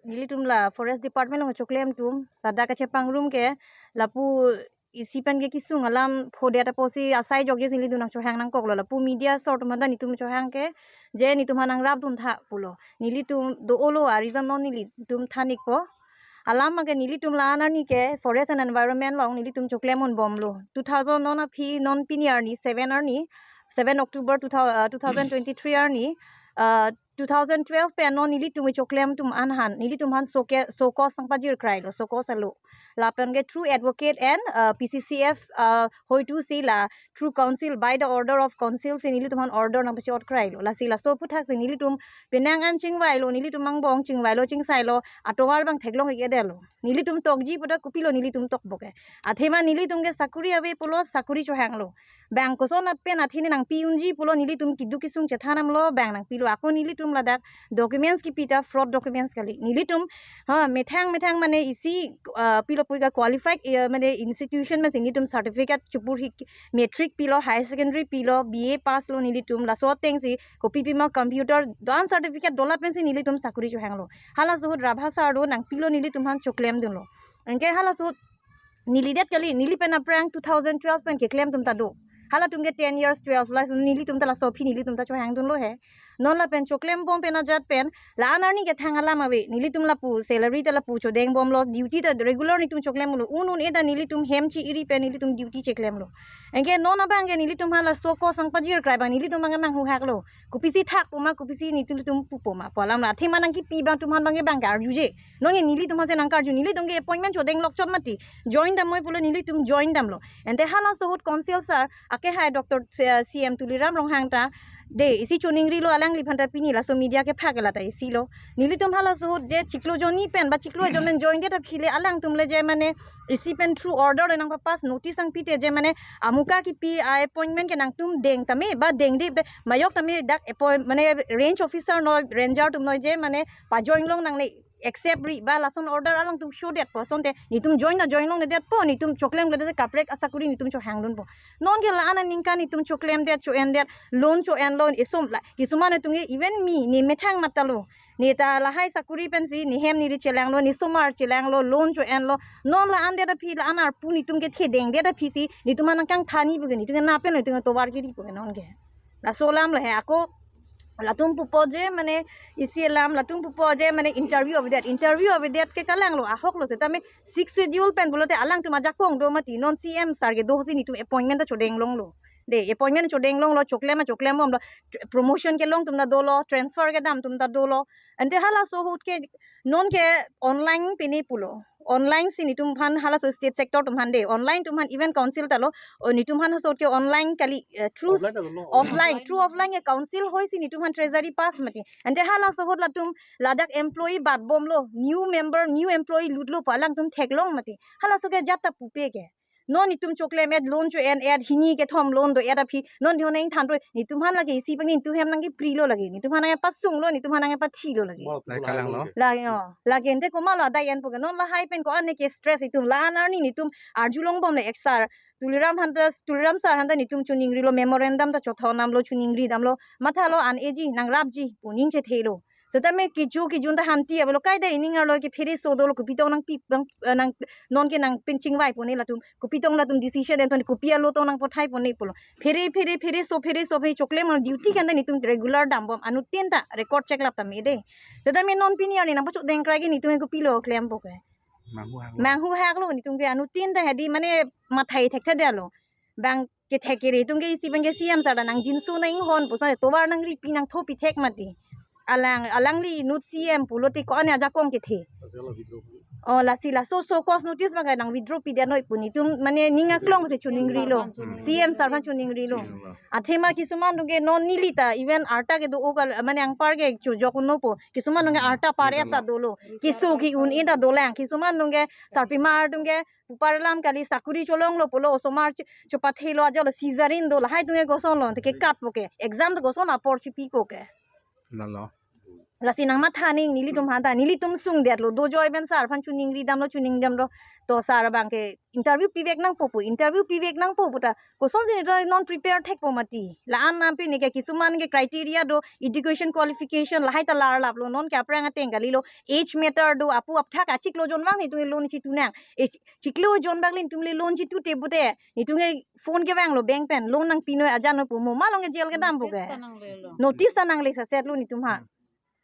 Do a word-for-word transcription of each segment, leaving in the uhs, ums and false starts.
Nelitum la Forest Department along choklem atum, ladak kachepangrum ke, lapu isi pen ke kesung alam phodet apotsi asai jokje si nelitum nangchohang nangkoklo, lapu media source atum aphan ta nelitum chohang ke, je nelitum aphan nangrapdun tha pulo. Nelitum do-olo a reason non nelitum than-ikpo. Alam abang ke nelitum la-an arni ke Forest and Environment along nelitum choklem unbomlo. Two thousand non aphi non pini arni seven arni, seven October two thousand, uh, two thousand twenty-three arni, uh, two thousand twelve pen non nelitum choklem atum an han, nelitum aphan show ke, show cause nangpajir krailo, show cause alo. Lapen ke through advocate and, uh, P C C F, uh, hoitu si la through council, by the order of council si nelitum aphan order nangpachot krailo. Lasi laso aphuthak si nelitum penang an chingvailo, nelitum angbong chingvailo, chingsailo, atovar abang theklong-ik-edetlo. Nelitum tokji pu ta kopilo nelitum tokpo ke. Athema nelitum ke sakuri ave pulo, sakuri chohanglo. Bang koson pen athe ne nangpi unji pulo nelitum keduk kesung chethan damlo, bang nangpilo. Ako nelitum ladak documents kipi ta fraud documents kali. Nelitum, ha, methang methang mane isi, ah, pilo puika qualified, eh, mane institution masi nelitum certificate chepur-ik, matric pilo, higher secondary pilo, B A pass lo nelitum, laso ateng si kopi pima computer do-an certificate dola pensi nelitum sakuri chohanglo. Halaso ahut Rabha sir do nangpilo nelitum aphan choklemdunlo. Anke halaso ahut neli det kali, neli pen aphrang two thousand twelve pen keklem atum ta do. Halatum ke ten years, twelve years, nelitum ta laso aphi nelitum ta chohangdunlo he. Non lapen choklembom pen ajat pen, la-an arni ke thang alam ave, nelitum lapu salary ta lapu chodengbomlo, duty ta regular nelitum choklemlo, un un-e ta nelitum hem chi-iri pen nelitum duty cheklemlo. Anke non abang ke nelitum aphan la show cause nangpajir krai abang, nelitum abang ke manghuhaklo. Kopisi thakpo ma, kopisi nelitum pupo ma pu alam la. Athema nangkipi abang atum aphan abang ke bang ke arjuje. Non ke nelitum aphan si nangkarju, nelitum ke appointment chodenglok chot mati. Join damnoi pulo nelitum join damlo. Ante halaso ahut council sir, ake hai Doctor C-, C M Tuliram Ronghang ta, de, isi choningrilo alangliphan ta pini laso media kephak ke lata isilo. Nelitum halaso ahut je chiklo jonni pen ba chiklo ajon pen join det aphi le alangtum le je mane isi pen through order le nangpapass notice nangpi te je mane amuka kipi a-appointment ke nangtum deng tame ba dengde te majok tame dak appoint mane range officer noi, ranger atum noi je mane pajoin long nangne accept ri ba lason order alangtum shodetpo, asonte nelitum join ta join longledetpo, nelitum choklemledet si kaprek asakuri nelitum chohangdunpo. Non ke la-an aningkan nelitum choklemdet, cho-endet, loan cho-enlo, isom la, kisuman atum ke even me, ne methang matalo. Ne ta lahai sakuri pensi, ne hem neri chelanglo, ne somar chelanglo, loan cho-enlo. Non la-an det aphi, la-an arpu nelitum kethe dengdet aphi si, nelitum aphan nangkangthani pu ke, nelitum ke na pen lo, nelitum ke tovar kiri pu ke non ke. Laso alam lo he, ako latum pupo je mane isi alam, latum pupo je mane interview avedet, interview avedet ke kalanglo, ahoklo, setame Sixth Schedule pen pulote alangtum ajakong do mati, non C M sir kedo si nelitum appointment ta chodenglonglo. De, appointment chodenglonglo, choklem ma choklembomlo, promotion kelong atum ta dolo, transfer kedam atum ta dolo. Ante halaso ahut ke non ke online pini pulo. Online si nelitum aphan halaso state sector atum aphan de. Online atum aphan even council ta lo. O nelitum aphan halaso ahut ke online kali, eh, through offline ta lo, no? Offline, through offline ke council hoi si nelitum aphan treasury pass mati. Ante halaso ahut latum ladak employee batbomlo, new member, new employee lutlo pu alangtum theklong mati. Halaso ke ajat ta pupe ke. Non nelitum choklem-et, loan cho-en-et, hini kethom loan do-et aphi, non dihon nangthan roi, nelitum aphan lake isi abang nelitum hem nangkeprilo lake, nelitum aphan nangpasunglo, nelitum aphan nangpathilo lake. Mo, lai kalanglo. Lake, oh, lake ante komatlo adai enpo ke, non lahai pen ko-an ne ke stress nelitum, la-an arni nelitum arjulongbom le ek sir, Tuliram aphan ta, Tuliram sir aphan ta nelitum choningrilo, memorandum ta chothon damlo, choningri damlo, mathalo an eji, nangrapji pu ning chethelo. Setame kecho kejun ta hanti avelo, kaita ining arlo ke phere so dolo, kopitong nangpi abang, eh, nang, non ke nangpinchingvaipo ne latum, kopitong latum decision enton, kopi alo tong nangpathaipo ne pulo. Phere, phere, phere so, phere so, phere choklem, duty kan ta nelitum regular dambom, anuttin ta record check lap tame de. Setame non pini arni nangpachotdeng krai ke nelitum kopilo klempo ke. Manghuhaklo. Manghuhaklo, nelitum ke anuttin ta hadi mane mathai thekthedetlo. Bang kethek kere atum ke isi abang ke C M sir ta nangjinso nanghonpo, so tovar nangripi nangthopi thek mati. Alang, alangli inut C M pulote ko-an ajakong kethe. Oh, lasi laso show cause notice abang ke nang withdraw pidet noi pu nelitum mane ning aklong si choningrilo. C M sir aphan choningrilo. Athema kisuman atum ke non neli ta even arta kedo-o kal mane anpar ke chojok unpo. Kisuman atum ke arta par-et ta dolo. Keso ke-un-e ta dolang. Kisuman atum ke sarpimar atum ke pupar alam kali sakuri cholonglo pulo osomar cho-, chopathelo ajalo sizarin do lahai atum ke kosonlo te ke katpo ke exam do koson apor chipipo ke. Lalo. Lasi nangmatha ning nelitum aphan ta, nelitum sungdetlo, dojoi pen sir aphan choningri damlo, choning damlo. To sir abang ke interview pivek nangpo pu, interview pivek nangpo pu ta, kosonsi nelitum non prepare thekpo mati. La-an nampi ne ke kisuman ke criteria do, education qualification, lahai ta larlaplo, non ke aphrang ateng kalilo, age matter do, apu apthak achiklo jon vang nelitum loan chitu nang. E, chiklo jon bak nelitum le loan chitute pute, nelitum ke phone kevanglo bank pen, loan nangpinoi ajan noi pu mo, malong ke jail kedampo ke. Notice ta nangle sasetlo nelitum aphan.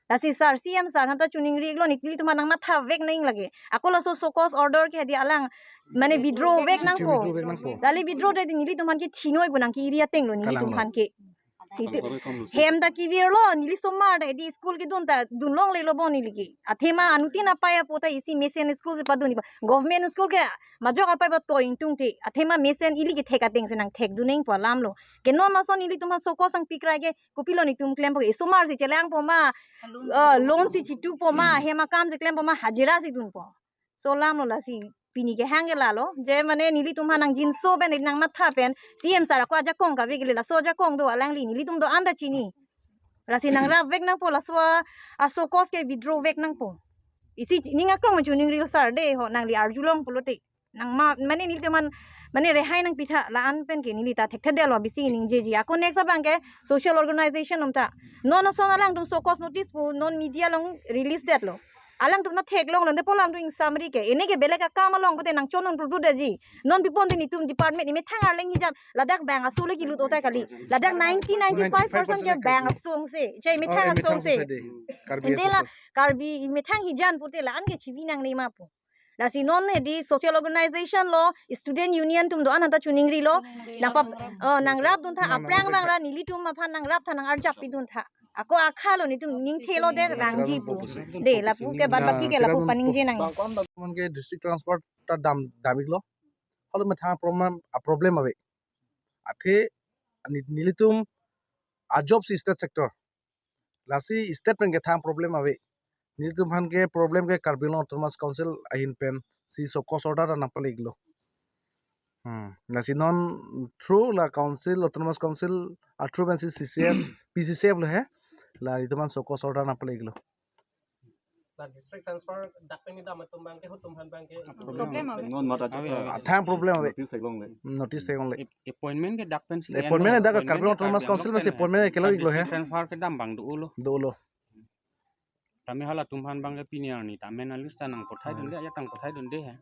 Lasi sir, C M sir aphan ta choningri-iklo, nelitum aphan nangmatha vek nang lake. Ako laso show cause order ke hadi alang, mane withdraw vek nangpo. Withdraw vek nangpo. Lali withdraw tadi nelitum aphan ke thinoi pu nang ke iri atenglo nelitum aphan ke. Kalang lo. Itu hem ta kevirlo, neli osomar ta hadi school kedun ta dunlonglelo bo neli ke. Athema anuttin apai apo ta isi mesen school si padun-ikpo. Government school ke majok apai ba toing tungte. Athema mesen ili kethek ateng si nangthekdun nangpo alamlo. Ke non lason nelitum aphan show cause nangpikrai ke, kopilo nelitum klempo ke, osomar si chelangpo ma, loan, uh, loan si chitupo ma, hem akam si klempo ma, hajira si dunpo. So alamlo lasi pini kehang ke lalo, je mane nelitum aphan nangjinso pen, nangmatha pen, C M sir ako ajakong kave kele, laso ajakong do alangli, nelitum do-an ta chini. Lasi nangrap vek nangpo, laso a, a show cause ke withdraw vek nangpo. Isi ning aklong choningri sir de ho, nangli arjulong pulote. Nangma, mane nelitum aphan, mane rehai nangpitha, la-an pen ke neli ta thekthedetlo bisi ningjeji. Ako next abang ke social organization atum ta. Non ason alangtum show cause notice pu non media along release detlo. Alangtum ta theklonglo, de polam tu ing summary ke. Ene ke belek akam along pute nangchonun prudu daji. Non pipon te nelitum department imethang arleng hijan, ladak bang aso le kilut otai kali. Ladak ninety ninety-five percent ke bang asong se. Chai imethang asong se. Karbi ante la asong se de. Karbi imethang hijan pute la-an ke chivi nangne ma pu. Lasi non hedi social organization lo, student union atum do-an ta choningrilo. Choningri nangpap, oh, nangrapdun tha, aphrang nangrap vangra nelitum aphan nangrap tha, nang-arjap pidun tha. Ako akhalo nelitum ningthelo de vangji pu. De lapu ke bad baki ke lapu paningje nang. Bang ko-an bang ko-an ke district transfer ta dam, dam-iklo. Halo methang problem, a problem ave. Athe neli, nelitum a job si state sector. Lasi state pen kethang problem ave. Nelitum aphan ke problem ke Karbi Anglong Autonomous Council ahin pen si show cause order nangpale-iklo. Hmm. Lasi non through la council, Autonomous Council a through pen si C C F, P C C F lo he. La nelitum aphan show cause order nangpale-iklo. La district transfer dak pen kedam atum abang ke, hutum aphan abang ke. Problem ave. Non mat aja. Ave, ave. Athang problem ave. Notice theklongle. Hmm, notice theklongle. Ap-, appointment ke dak pen si appointment en dak appointment Karbi Anglong Autonomous Council pen si appointment ke lo-iklo he. District transfer kedam abang dolo. Dolo. Tame halatum aphan abang ke pini arni ta main a list ta nangpathai dunde, ajat nangpathai dunde he.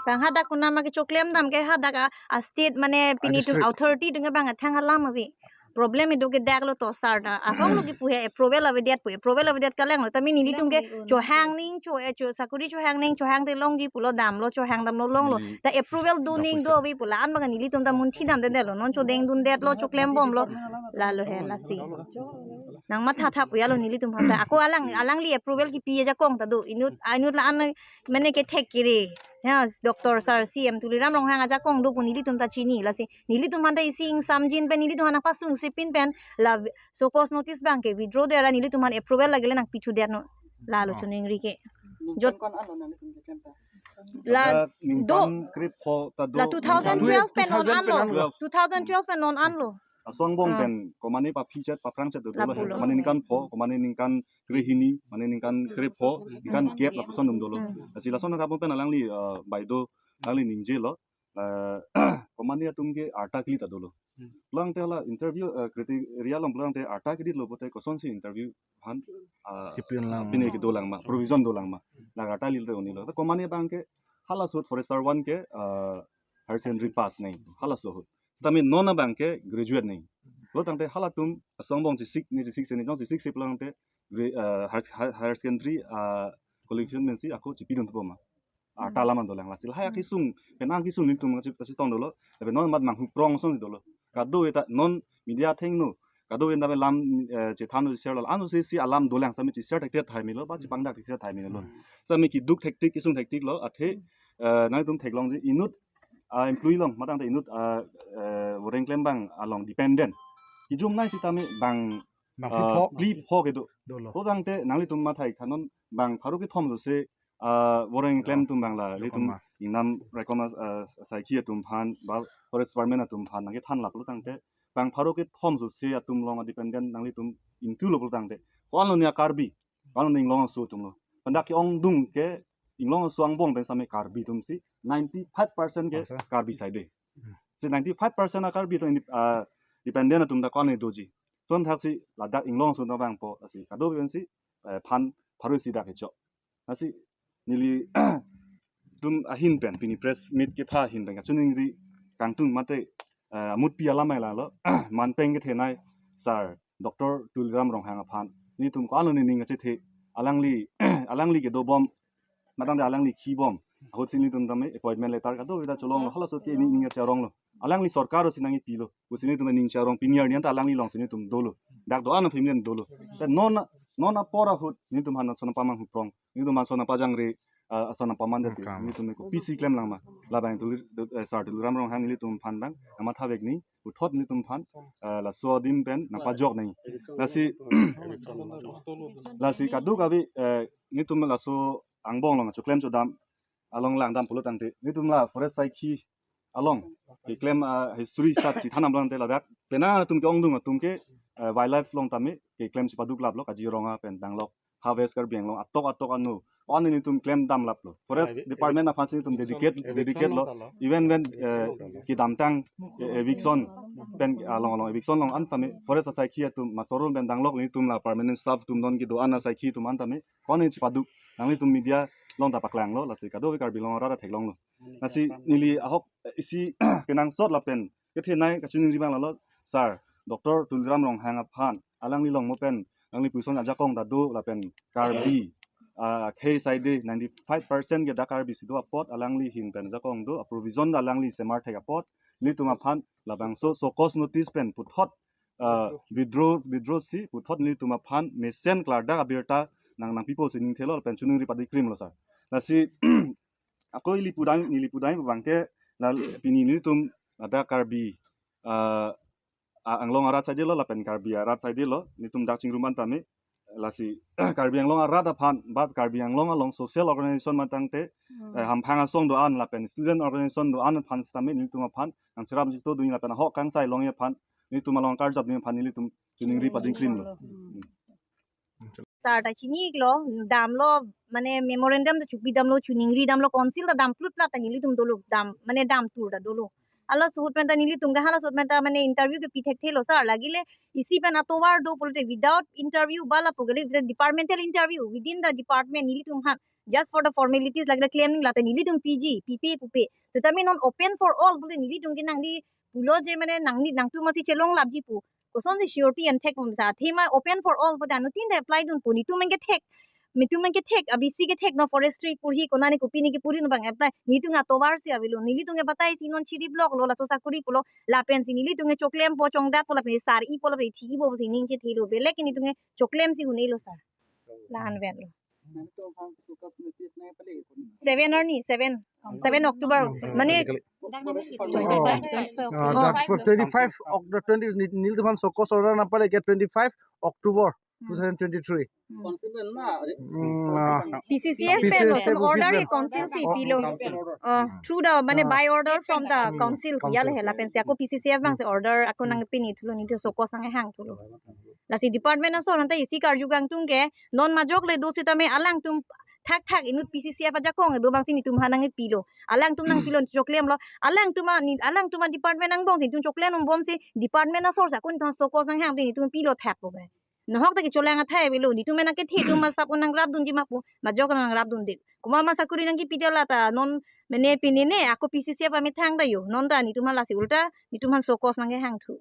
Bang hadak konat ma kechoklem dam ke hadak a, a state mane pini tum district authority atum ke bang athang alam ave. Problem ido ke dak lo to sir ta. Ahok lo kipu he approval avedet pu. Approval avedet kalanglo. Tame nelitum ke chohang ning cho, eh, cho sakuri chohang ning chohang te longji pulo damlo chohang damlo longlo. Hmm. Ta approval do ning do ave pu la-an abang nelitum ta munthi damdedetlo. Non chodeng dundetlo, choklem bomlo. Lalo he lasi. Nangmatha tha pu ya lo nelitum aphan ta. Ako alang, alangli approval kipi ajakong ta do. Inut, inut la-an mane kethek kere. Ya, Doctor Sir C M Tuliram Ronghang ajakong do pu nelitum ta chini. Lasi nelitum aphan ta isi ingsamjin pen, nelitum aphan nangpasungse pin pen, la show cause notice abang ke withdraw dera nelitum aphan approval lagile nangpithu der no. Lalo choningri ke. Jot. Ningkan ko-an lo nanglitum keklem ta? La dak do. Ningkan krepho ta do. La two thousand twelve pen non an lo. Two thousand twelve pen an lo. Two thousand twelve pen non an lo. Asong angbong pen komane paphi chet paphrang chet do lo. Lapulo. Komane ningkan pho, komane ningkan krehini, mane ningkan krepho, ningkan kep lapuson atum dolo. Hmm. Lasi lason nangkapon pen alangli, eh, baideo, alangli ningjelo, eh, komane atum ke arta kili ta dolo. Hmm. Pulang te hala interview, eh, criteria along pulang te arta kili lo pote kosonsi interview aphan, ah, kipi lang pine ma, kedolang ma, provision dolang ma. La arta kili te un-elo. Ta komane abang ke halaso ahut forester one ke, eh, higher secondary pass nang. Halaso ahut. Tame non abang ke graduate nang. Lo tangte halatum asong angbong chesik ne chesik se ne jong chesik se pulang te gra-, ah, higher, higher, higher secondary, ah, qualification pensi ako chipidun thupo ma. Arta alam an dolang lasi. Lahai akesung, penang kesung nelitum kachip kachitong dolo. Tapi non mat manghu prong asonsi dolo. Kadokave ta non media athengno. Kadokave ta lam, eh, chethan no share lo. Ansi si alam dolang sami cheshare thekthek thai melo, ba chepangdak thekthek thai melo. Hmm. Sami keduk thektik, kesung thektik lo, athe, eh, nangtum theklongji inut, ah, employee along, matang ta inut, ah, eh, voreng klem abang along dependent. Kejum nai sitame bang, bang ah, phli pho, phli pho kedo. Dolo. Lo tangte nanglitum mathai tha non bang pharo kethom lo se, ah, voreng klem atum abang la, nelitum ma ingnam rekom, ah, saikhi atum aphan, ba forest department atum aphan nangkethan lak lo tangte, bang pharo kethom so se atum along dependent nanglitum intu lo pulo tangte, Ko-an lo ne a-Karbi, ko-an lo ne inglong aso atum lo. Pen dak ke-ongdung ke inglong aso angbong pen sitame Karbi atum si ninety-five percent ke Percent. Karbi side. Si ninety-five percent a-Karbi atum indi-, ah, dependent atum ta ko-an ne doji. Lason thaksi ladak inglong aso atum abang po, lasi kadokave si, eh, phan pharo isi dak kechok. Lasi nelitum ahin pen, pini press meet kepha ahin pen kachiningri kangtung mate, eh, amutpi alam ai lalo, manpeng kethenei Sir Doctor Tuliram Ronghang aphan nelitum ko-an lo ne ning kachethe, alangli, alangli kedobom, matang ta alangli khibom ahut si nelitum tame appointment letter kadokave ta cholonglo, halaso ke ne ning kacharonglo. Alangli sorkar si nangkepilo pusi nelitum ning charong, pini arni an ta alangli along si nelitum dolo. Dak do-an a-family an dolo. Te non, non apor ahut nelitum aphan lason pamanghu prong, nelitum aphan lason pajangre, ah, lason paman date. Kam. Nelitum kopisi klem lang ma. Labang Tuli, eh, Sir Tuliram Ronghang nelitum aphan dang nangmathavek nangji, puthot nelitum aphan, eh, laso adim pen nangpajok nangji. Lasi, lasi kadokave, eh, nelitum laso angbong along choklem chodam along langdam pulo tangte, nelitum la forest saikhi along keklem, ah, history sat chethan damlo tangte ladak penang atum ke-ongdung atum ke, eh, wildlife along tame keklem si paduklaplo, Kaziranga pen Danglok, Harvest Karbi Anglong atok atok ano, ko-an nelitum klemdamlaplo. Forest Private department aphan si nelitum dedicate, eviction dedicate lo. Nonta lo. Even when, eh, kedamtang, eh, eviction pen along along eviction along an tame forest asaikhi atum, Masorul pen Danglok nelitum la permanent staff atum non kedo-an asaikhi atum an tame ko-an ne si paduk, nanglitum media along ta paklanglo, lasi kadokave Karbi Anglong arat ta theklonglo. Lasi neli ahok, eh, isi kenangsot lapen kethenei kachiningri abang lalo, Sir Doctor Tuliram Ronghang aphan, alangli along mo pen alangli puson ajakong ta do lapen Karbi, ah, khei side ninety-five percent ke dak Karbi si do apot, alangli ahin pen ajakong do, a-provision ta alangli semar thek apot, nelitum aphan labangso show cause notice pen puthot, ah, withdraw, withdraw si puthot nelitum aphan mesen klardak abirta nang nangpipo si ningthelo lapen chiningri padikrimlo, sir. Lasi ako ili pudam, neli pudam abang ke, la pini nelitum ladak Karbi, ah, a-, Anglong arat side lo lapen Karbi arat side lo, nelitum dak chingrum an tame, lasi Karbi Anglong arat aphan, but Karbi Anglong along social organization matang te, Hmm. eh, hamphang asong do-an lapen student organization do-an aphan sitame nelitum aphan nangcherap jito dun lapen ahok kangsai longji aphan, nelitum along karjap dun aphan nelitum chiningri padikrimlo. Hmm. Sir ta chini-iklo, damlo, mane memorandum ta chukpi damlo, chiningri damlo, council ta dam plutplat ta nelitum dolo, dam, mane dam tur ta dolo. Halaso ahut pen ta nelitum ke halaso ahut pen ta mane interview kepi thekthelo sir, lagile isi pen atovar do pulote without interview ba lapu kali, with departmental interview within the department nelitum aphan just for the formalities lagile claim nangji lata nelitum piji, pipe pupe. Setame non open for all pulote nelitum ke nangli pulo je mane nangli nangtum masi chelonglapji pu. Kosonsi surety an thek pum sa, athema open for all pulote anuttin ta apply dunpo, nelitum ke thek. Nelitum ke thek, a B C ke thek, non forestry purhi, konane kopine kepurhi non abang apply. Nelitum atovar si avelo, nelitum ke batai si non chiri block lo, laso sakuri pulo, lapen si nelitum ke choklempo, chongdatpo, lapen si sar-ipo, lapen si thi-ipo si ning chethelo, belek ke nelitum ke choklem si un-elo sir. La-an vet lo. Seven arni, seven. Seven October. Mane Oh, uh, that for twenty-five October, twenty, nil, nelitum aphan show cause order nangpale ke twenty-five October Hmm. two thousand twenty-three. Hmm. Hmm, uh, P C C F pen lo, P C C F office order pen. He council si Oh, pilo. Oh, through the, mane, Ah. by order from the Hmm, council, council. Yale he, lapen si ako P C C F abang si order ako Hmm. nangpini thulo, nelitum show cause nanghang thulo. Lasi department asor anta isi karju kangtung ke, non majok le do sitame alangtum thakthak inut P C C F ajakong do abang si nelitum aphan nangpilo. Alangtum nangpilo, choklemlo. Alangtum a, ne, alangtum a department angbong si nelitum choklem angbong si department asor si ako nelitum show cause nanghang, nelitum pilo thakpo ke. Nahok ta kecholang athai avelo, nelitum nangkethe atum asap un nangrap dunji ma pu, majok nangrap dunde. Komat ma sakuri nangkepi det lata non mane pine ne ako P C C F amethang ta jo. Non ta nelitum aphan lasi ulta nelitum aphan show cause nanghang thu.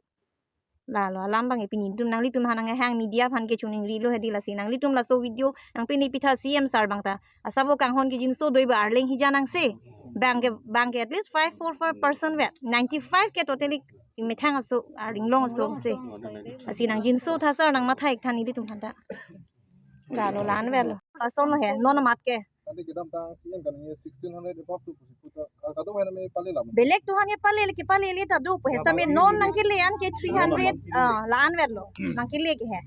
Lalo alam abang pini nelitum, nanglitum aphan nanghang, media aphan ke chiningrilo hedi, lasi nanglitum laso video nangpini pitha C M sir abang ta asabo kanghon kejinso do-ik ba Arleng hija nangse. Abang ke, abang ke at least five four five percent vet, ninety-five ke totally methang aso, ar inglong aso se. Lasi nangjinso tha sir, nangmatha-ik tha nelitum aphan ta. Lalo la-an vet lo. Lason lo he, non amat ke. Tadi kedamtang C M kan ini sixteen hundred above tu pusi puta. Ka-, kadokave nami pale lam. Belek atum aphan ke pale, kepalele ta do pu he. Ya, setame pale non le. Nangkele an ke three hundred, ah, la-an vet lo. Hmm. Nangkele ke he.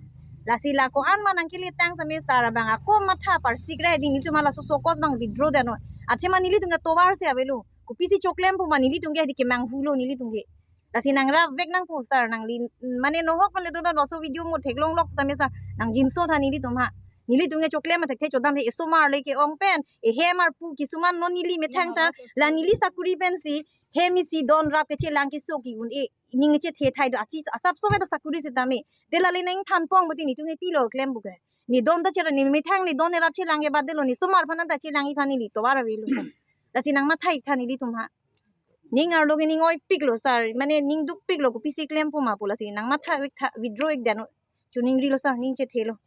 Lasi la ko-an ma nangkele tang setame sir abang ako matha parsik ra hedi, nelitum aphan laso show cause abang withdraw det non. Athema nelitum ke tovar si avelo. Kopisi choklempo ma nelitum ke hedi kemanghulo nelitum ke. Lasi nangrap vek nangpo sir, nangli mane nohok mane do laso video mo theklong lok sitame sir, nangjinso tha nelitum ha. Nelitum ke choklem athak the, chodam the, esomar le ke-ong pen, ehem arpu kisuman non neli methang tha, la neli sakuri pensi hem isi don rap kechelang keso ki-un-e, ning chethe thai do, achi asap so do sakuri sitame. Te lale nangthan pong boti netum ke pilo klem buke. Ne don ta chera, ne methang ne don ne rap chelang ke bad de lo, ne somar aphan ta chelang iphan neli tovar avelo sir. Lasi nangmatha ik tha nelitum ha. Ning arlo ke ning oipiklo sir, mane ning dukpiklo, kopisi klem pu ma pu, lasi nangmatha ik tha, withdraw ik den. Chuningrilo sir, ning chethelo.